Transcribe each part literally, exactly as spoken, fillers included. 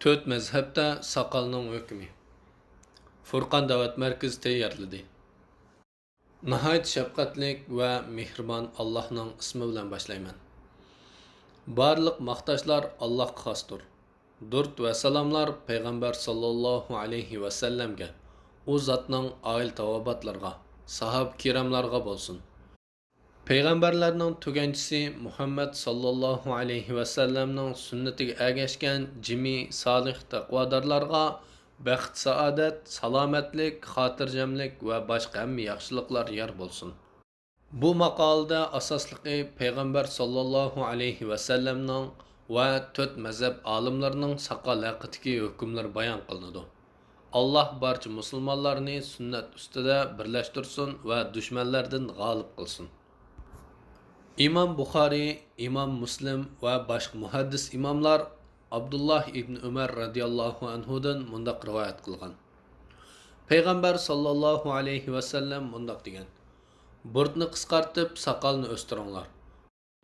تۆت مەزھەپتە ساقالنىڭ ھۆكمى. فۇرقان دەۋەت مەركىزى تەييارلىدى. ناھايىتى شەپقەتلىك ۋە مېھرىبان ئاللاھنىڭ ئىسمى بىلەن باشلايمەن. بارلىق ماختاشلار ئاللاھقا خاستۇر. دۇرۇت ۋە سالاملار پەيغەمبەر ساللاللاھۇ ئەلەيھى ۋەسەللەمگە، ئۇ زاتنىڭ ئائىلە تاۋابىئاتلىرىغا، ساھابە كىراملارغا بولسۇن. پەيغەمبەرلەرنىڭ تۈگەنچىسى مۇھەممەد ساللاللاھۇ ئەلەيھى ۋەسەللەمنىڭ سۈننىتىگە ئەگەشكەن جىمى سالىھ تەقۋادارلارغا بەخت-سائادەت، سالامەتلىك، خاتىرجەملىك ۋە باشقا ھەممە ياخشىلىقلار يار بولسۇن. بۇ ماقالىدە ئاساسلىقى پەيغەمبەر ساللاللاھۇ ئەلەيھى ۋەسەللەمنىڭ ۋە تۆت مەزھەپ ئالىملىرىنىڭ ساقال ھەققىدىكى ھۆكۈملىرى بايان قىلىنىدۇ. ئاللاھ بارچە مۇسۇلمانلارنى سۈننەت ئۈستىدە بىرلەشتۈرسۇن ۋە دۈشمەنلەردىن غالىب قىلسۇن. ئىمام بۇخارىي، ئىمام مۇسلىم ۋە باشقا مۇھەددىس ئىماملار ئابدۇللاھ ئىبن ئۆمەر رەزىياللاھۇ ئەنھۇدىن مۇنداق رىۋايەت قىلغان: پەيغەمبەر ساللاللاھۇ ئەلەيھى ۋەسەللەم مۇنداق دېگەن: بۇرۇتنى قىسقارتىپ، ساقالنى ئۆستۈرۈڭلار.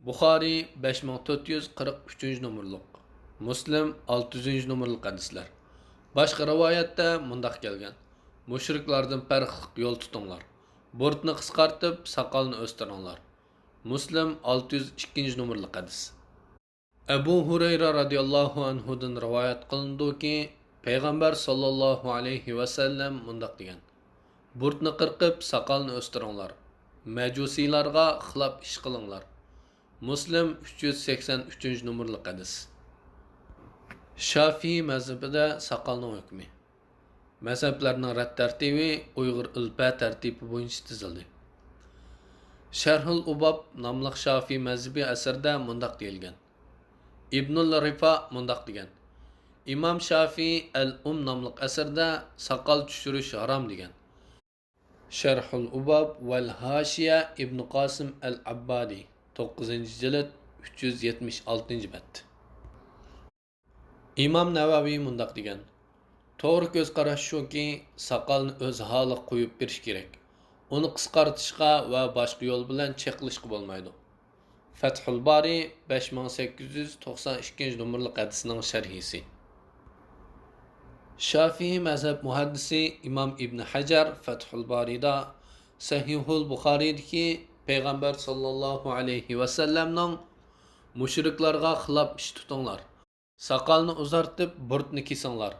بۇخارىي بەش مىڭ تۆت يۈز قىرىق ئۈچىنچى نومۇرلۇق، مۇسلىم ئالتە يۈزىنچى نومۇرلۇق ھەدىسلەر. باشقا رىۋايەتتە مۇنداق كەلگەن: مۇشرىكلاردىن پەرقلىق يول تۇتۇڭلار. بۇرۇتنى قىسقارتىپ، ساقالنى ئۆستۈرۈڭلار. مۇسلىم ئالتە يۈز ئىككىنچى نومۇرلۇق ھەدىس. ئەبۇ ھۇرەيرە رەزىياللاھۇ ئەنھۇدىن رىۋايەت قىلىنىدۇكى، پەيغەمبەر ساللاللاھۇ ئەلەيھى ۋەسەللەم مۇنداق دېگەن: بۇرۇتنى قىرقىپ، ساقالنى ئۆستۈرۈڭلار. مەجۇسىيلارغا خىلاپ ئىش قىلىڭلار. مۇسلىم ئۈچ يۈز سەكسەن ئۈچىنچى نومۇرلۇق ھەدىس. شافىئىي مەزھىپىدە ساقالنىڭ ھۆكمى. مەزھەپلەرنىڭ رەت تەرتىپى ئۇيغۇر ئېلىپبە تەرتىپى بويىچە تىزىلدى. شەرھۇل ئۇباب ناملىق شافىئىي مەزھىپى ئەسىرىدە مۇنداق دېيىلگەن: ئىبنۇل رىفا مۇنداق دېگەن: ئىمام شافىئىي ئەل ئۇم ناملىق ئەسىرىدە ساقال چۈشۈرۈش ھارام دېگەن. شەرھۇل ئۇباب ۋەل ھاشىيە، ئىبن قاسىم ئەل ئەببادى، توققۇزىنچى جىلد، ئۈچ يۈز يەتمىش ئالتىنچى بەت. ئىمام نەۋەۋى مۇنداق دېگەن: توغرا كۆز قاراش شۇكى، ساقالنى ئۆز ھالىغا قويۇپ بېرىش كېرەك. ئۇنى قىسقارتىشقا ۋە باشقا يول بىلەن چېقىلىشقا بولمايدۇ. فەتھۇل بارى، بەش مىڭ سەككىز يۈز توقسان ئىككىنچى نومۇرلۇق ھەدىسنىڭ شەرھىسى. شافىئىي مەزھەپ مۇھەددىسى ئىمام ئىبن ھەجەر فەتھۇل بارىدا، سەھىھۇل بۇخارىدىكى پەيغەمبەر ساللاللاھۇ ئەلەيھى ۋەسەللەمنىڭ مۇشرىكلارغا خىلاپ ئىش تۇتۇڭلار. ساقالنى ئۇزارتىپ، بۇرۇتنى كېسىڭلار.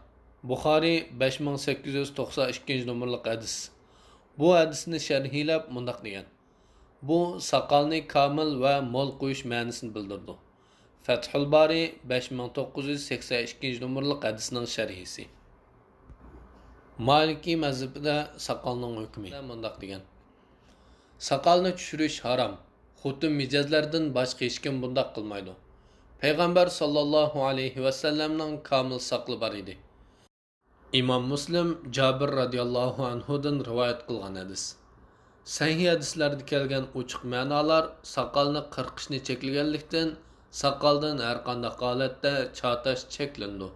بۇخارىي، بەش مىڭ سەككىز يۈز توقسان ئىككىنچى نومۇرلۇق ھەدىس. بۇ ھەدىسنى شەرھلەپ مۇنداق دېگەن: بۇ ساقالنى كامىل ۋە مول قويۇش مەنىسىنى بىلدۈرىدۇ. فەتھۇل بارى، بەش مىڭ توققۇز يۈز سەكسەن ئىككىنچى نومۇرلۇق ھەدىسنىڭ شەرھىسى. مالىكىي مەزھىپىدە ساقالنىڭ ھۆكمى. مۇنداق دېگەن: ساقالنى چۈشۈرۈش ھارام. خوتۇن مىجەزلەردىن باشقا ھېچكىم بۇنداق قىلمايدۇ. پەيغەمبەر ساللاللاھۇ ئەلەيھى ۋەسەللەمنىڭ كامىل ساقىلى بار ئىدى. ئىمام مۇسلىم جابىر رەزىياللاھۇ ئەنھۇدىن رىۋايەت قىلغان ھەدىس. سەھىھ ھەدىسلەردە كەلگەن ئوچۇق مەنالار ساقالنى قىرقىشنى چەكلىگەنلىكتىن، ساقالدىن ھەرقانداق ھالەتتە چاتاش چەكلىنىدۇ.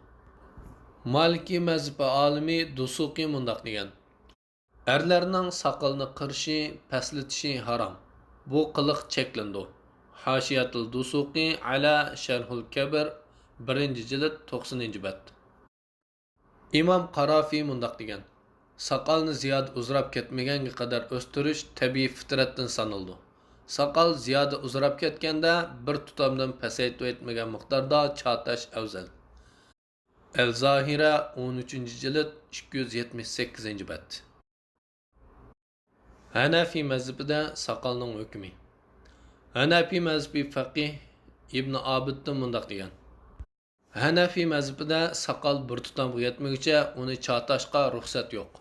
مالىكىي مەزھىپى ئالىمى دۇسۇقى مۇنداق دېگەن: ئەرلەرنىڭ ساقىلىنى قىرىشى، پەسلىتىشى ھارام. بۇ قىلىق چەكلىنىدۇ. ھاشىيەتۇل دۇسۇقى ئەلا شەرھۇل كەبىر، بىرىنچى جىلد، توقسىنىنچى بەت. ئىمام قارافى مۇنداق دېگەن: ساقالنى زىيادە ئۇزىراپ كەتمىگەنگە قەدەر ئۆستۈرۈش تەبىئىي فىترەتتىن سانىلىدۇ. ساقال زىيادە ئۇزىراپ كەتكەندە، بىر تۇتامدىن پەسەيتىۋەتمىگەن مىقداردا چاتاش ئەۋزەل. ئەل زاھىرە، ئون ئۈچىنچى جىلد، ئىككى يۈز يەتمىش سەككىزىنچى بەت. ھەنەفىي مەزھىپىدە ساقالنىڭ ھۆكمى. ھەنەفىي مەزھىپى فەقىھ ئىبن ئابىدتىن مۇنداق دېگەن: ھەنەفىي مەزھىپىدە ساقال بىر تۇتامغا يەتمىگۈچە ئۇنى چاتاشقا رۇخسەت يوق.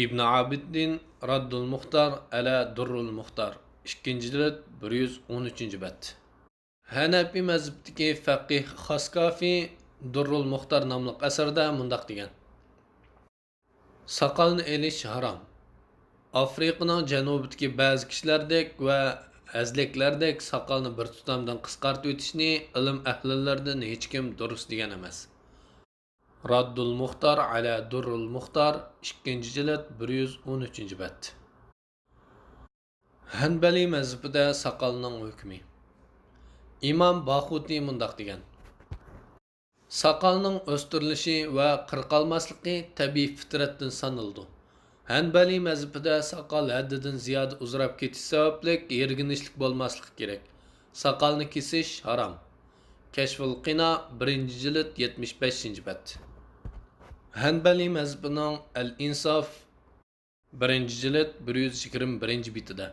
ئىبن ئابىدىن راددۇل مۇختار ئەلە دۇررۇل مۇختار، ئىككىنچى جىلد، بىر يۈز ئون ئۈچىنچى بەت. ھەنەپىي مەزھىپتىكى فەقىھ خاسكافى دۇررۇل مۇختار ناملىق ئەسىرىدە مۇنداق دېگەن: ساقالنى ئېلىش ھارام. ئافرىقىنىڭ جەنۇبىدىكى بەزى كىشىلەردەك ۋە ھەزلەكلەردەك ساقالنى بىر تۇتامدىن قىسقارتىۋېتىشنى ئىلىم ئەھلىلىرىدىن ھېچكىم دۇرۇس دېگەن ئەمەس. راددۇل مۇختار ئەلە دۇررۇل مۇختار، ئىككىنچى جىلد، بىر يۈز ئون ئۈچىنچى بەت. ھەنبەلىي مەزھىپىدە ساقالنىڭ ھۆكمى. ئىمام باخۇتى مۇنداق دېگەن: ساقالنىڭ ئۆستۈرۈلۈشى ۋە قىرقالماسلىقى تەبىئىي پىترەتتىن سانىلىدۇ. ھەنبەلىي مەزھىپىدە ساقال ھەددىدىن زىيادە ئۇزىراپ كېتىش سەۋەبلىك يىرگىنچلىك بولماسلىقى كېرەك. ساقالنى كېسىش ھارام. كەشفۇل قىنا، بىرىنچى جىلد، يەتمىش بەشىنچى بەت. ھەنبەلىي مەزھىپىنىڭ ئەل ئىنساف، بىرىنچى جىلد، بىر يۈز يىگىرمە بىرىنچى بېتىدە،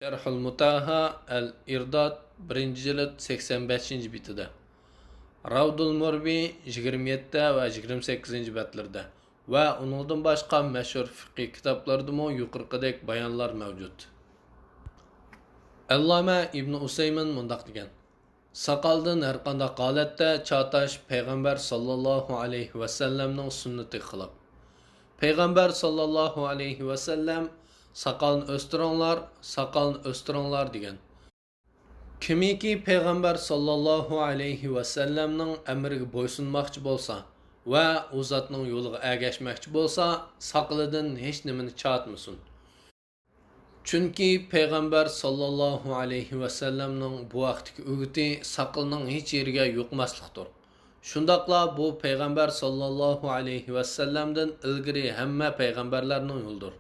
شەرھۇل مۇتەھھا، ئەل ئىرداد، بىرىنچى جىلد، سەكسەن بەشىنچى بېتىدە، راۋدۇل مۇربى، يىگىرمە يەتتە ۋە يىگىرمە سەككىزىنچى بەتلىرىدە ۋە ئۇنىڭدىن باشقا مەشھۇر فىقھىي كىتابلاردىمۇ يۇقىرىقىدەك بايانلار مەۋجۇت. ئەللامە ئىبنى ئۇسەيمىن مۇنداق دېگەن: ساقالدىن ھەرقانداق ھالەتتە چاتاش پەيغەمبەر ساللاللاھۇ ئەلەيھى ۋەسەللەمنىڭ سۈننىتىگە خىلاپ. پەيغەمبەر ساللاللاھۇ ئەلەيھى ۋەسەللەم، «ساقالنى ئۆستۈرۈڭلار، ساقالنى ئۆستۈرۈڭلار» دېگەن. كىمكى پەيغەمبەر ساللاللاھۇ ئەلەيھى ۋەسەللەمنىڭ ئەمرىگە بويسۇنماقچى بولسا ۋە ئۇ زاتنىڭ يولىغا ئەگەشمەكچى بولسا، ساقىلىدىن ھېچنېمىنى چاتمىسۇن. چۈنكى پەيغەمبەر ساللاللاھۇ ئەلەيھى ۋەسەللەمنىڭ بۇ ھەقتىكى ئۆگىتى ساقىلنىڭ ھېچ يېرىگە يۇقماسلىقتۇر. شۇنداقلا بۇ پەيغەمبەر ساللاللاھۇ ئەلەيھى ۋەسەللەمدىن ئىلگىرى ھەممە پەيغەمبەرلەرنىڭ يولىدۇر.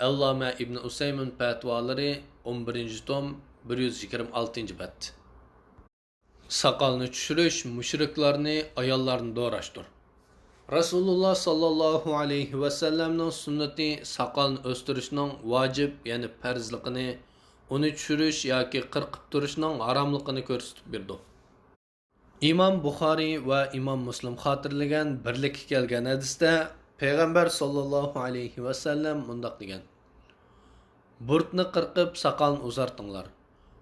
ئەللامە ئىبنى ئۇسەيمىن پەتىۋالىرى، ئون بىرىنچى توم، بىر يۈز يىگىرمە ئالتىنچى بەت. ساقالنى چۈشۈرۈش مۇشرىكلارنى، ئاياللارنى دوراشتۇر. رەسۇلۇللا ساللاللاھۇ ئەلەيھى ۋەسەللەمنىڭ سۈننىتى ساقالنى ئۆستۈرۈشنىڭ ۋاجىپ، يەنى پەرزلىقىنى، ئۇنى چۈشۈرۈش ياكى قىرقىپ تۇرۇشنىڭ ھاراملىقىنى كۆرسىتىپ بېرىدۇ. ئىمام بۇخارىي ۋە ئىمام مۇسلىم خاتىرىلىگەن بىرلىككە كەلگەن ھەدىستە پەيغەمبەر ساللاللاھۇ ئەلەيھى ۋەسەللەم مۇنداق دېگەن: بۇرۇتنى قىرقىپ، ساقالنى ئۇزارتىڭلار.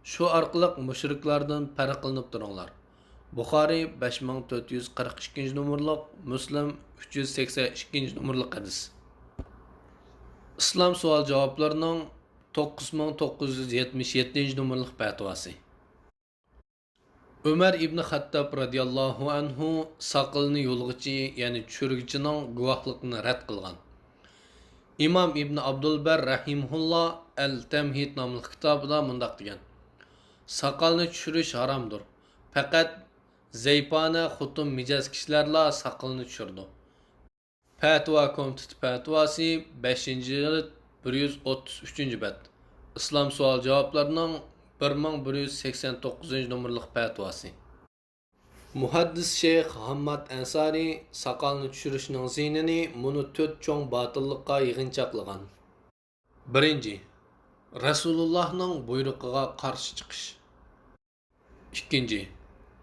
شۇ ئارقىلىق مۇشرىكلاردىن پەرقلىنىپ تۇرۇڭلار. بۇخارىي، بەش مىڭ تۆت يۈز قىرىق ئىككىنچى نومۇرلۇق، مۇسلىم، ئۈچ يۈز سەكسەن ئىككىنچى نومۇرلۇق ھەدىس. ئىسلام سوئال-جاۋابلىرىنىڭ توققۇز مىڭ توققۇز يۈز يەتمىش يەتتىنچى نومۇرلۇق پەتىۋاسى. ئۆمەر ئىبنى خەتتاب رەزىياللاھۇ ئەنھۇ ساقىلىنى يۇلغۇچى، يەنى چۈشۈرگۈچىنىڭ گۇۋاھلىقىنى رەت قىلغان. ئىمام ئىبنى ئابدۇلبەر رەھىمەھۇللا ئەل تەمھىد ناملىق كىتابىدا مۇنداق دېگەن: ساقالنى چۈشۈرۈش ھارامدۇر. پەقەت زەيپانە خوتۇن مىجەز كىشىلەرلا ساقىلىنى چۈشۈرىدۇ. پەتىۋا كومىتېتى پەتىۋاسى، بەشىنچى جىلد، بىر يۈز ئوتتۇز ئۈچىنچى بەت. ئىسلام سوئال-جاۋابلىرىنىڭ بىر مىڭ بىر يۈز سەكسەن توققۇزىنچى نومۇرلۇق پەتىۋاسى. مۇھەددىس شەيخ ھامماد ئەنسارى ساقالنى چۈشۈرۈشنىڭ زىيىنىنى مۇنۇ تۆت چوڭ باتىللىققا يىغىنچاقلىغان. بىرىنچى، رەسۇلۇللاھنىڭ بۇيرۇقىغا قارشى چىقىش. ئىككىنچى،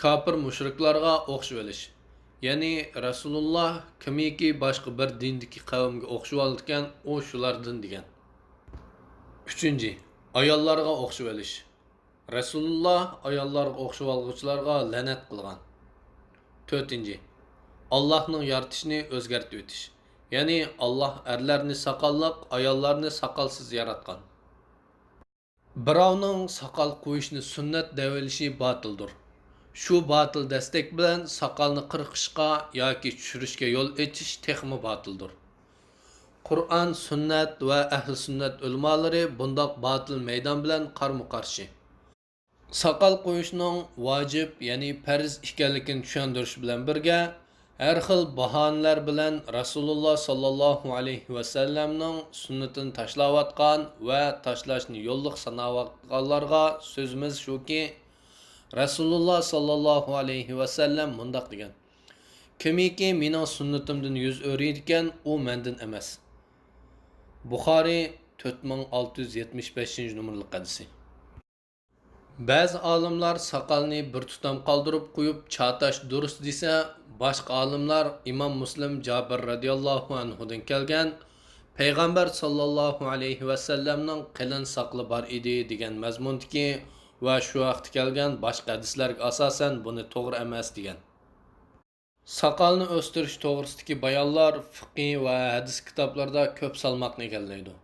كاپىر مۇشرىكلارغا ئوخشىۋېلىش. يەنى رەسۇلۇللا كىمكى باشقا بىر دىندىكى قەۋمگە ئوخشىۋالىدىكەن، ئۇ شۇلاردىن دېگەن. ئۈچىنچى، ئاياللارغا ئوخشىۋېلىش. رەسۇلۇللا ئاياللارغا ئوخشىۋالغۇچىلارغا لەنەت قىلغان. تۆتىنچى، ئاللاھنىڭ يارىتىشىنى ئۆزگەرتىۋېتىش. يەنى ئاللاھ ئەرلەرنى ساقاللىق، ئاياللارنى ساقالسىز ياراتقان. بىراۋنىڭ ساقال قويۇشنى سۈننەت دەۋېلىشى باتىلدۇر. شۇ باتىل دەستەك بىلەن ساقالنى قىرقىشقا ياكى چۈشۈرۈشكە يول ئېچىش تېخىمۇ باتىلدۇر. قۇرئان، سۈننەت ۋە ئەھلى سۈننەت ئۆلىمالىرى بۇنداق باتىل مەيدان بىلەن قارمۇ قارشى. ساقال قويۇشنىڭ ۋاجىپ، يەنى پەرز ئىكەنلىكىنى چۈشەندۈرۈش بىلەن بىرگە، ھەر خىل باھانىلەر بىلەن رەسۇلۇللا ساللاللاھۇ ئەلەيھى ۋەسەللەمنىڭ سۈننىتىنى تاشلاۋاتقان ۋە تاشلاشنى يوللۇق ساناۋاتقانلارغا سۆزىمىز شۇكى، رەسۇلۇللا ساللاللاھۇ ئەلەيھى ۋەسەللەم مۇنداق دېگەن: كىمكى مېنىڭ سۈننىتىمدىن يۈز ئۆرۈيدىكەن، ئۇ مەندىن ئەمەس. بۇخارىي، تۆت مىڭ ئالتە يۈز يەتمىش بەشىنچى نومۇرلۇق ھەدىسى. بەزى ئالىملار ساقالنى بىر تۇتام قالدۇرۇپ قويۇپ چاتاش دۇرۇس دېسە، باشقا ئالىملار ئىمام مۇسلىم جابىر رەزىياللاھۇ ئەنھۇدىن كەلگەن، پەيغەمبەر ساللاللاھۇ ئەلەيھى ۋەسەللەمنىڭ قېلىن ساقىلى بار ئىدى دېگەن مەزمۇندىكى ۋە شۇ ھەقتە كەلگەن باشقا ھەدىسلەرگە ئاساسەن بۇنى توغرا ئەمەس دېگەن. ساقالنى ئۆستۈرۈش توغرىسىدىكى بايانلار فىقھىي ۋە ھەدىس كىتابلىرىدا كۆپ سالماقنى ئىگىلەيدۇ.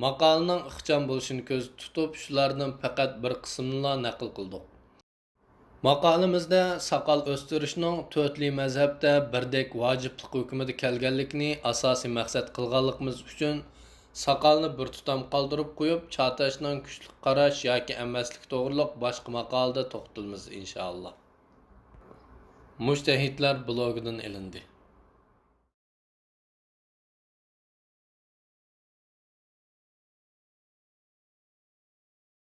ماقالىنىڭ ئىخچام بولۇشىنى كۆزدە تۇتۇپ، شۇلاردىن پەقەت بىر قىسمىنىلا نەقىل قىلدۇق. ماقالىمىزدە ساقال ئۆستۈرۈشنىڭ تۆتلى مەزھەپتە بىردەك ۋاجىپلىق ھۆكمىدە كەلگەنلىكىنى ئاساسىي مەقسەت قىلغانلىقىمىز ئۈچۈن، ساقالنى بىر تۇتام قالدۇرۇپ قويۇپ، چاتاشنىڭ كۈچلۈك قاراش ياكى ئەمەسلىكى توغرىلىق باشقا ماقالىدە توختىلىمىز، ئىنشائاللا. مۇجتەھىدلەر بىلوگىدىن ئېلىندى.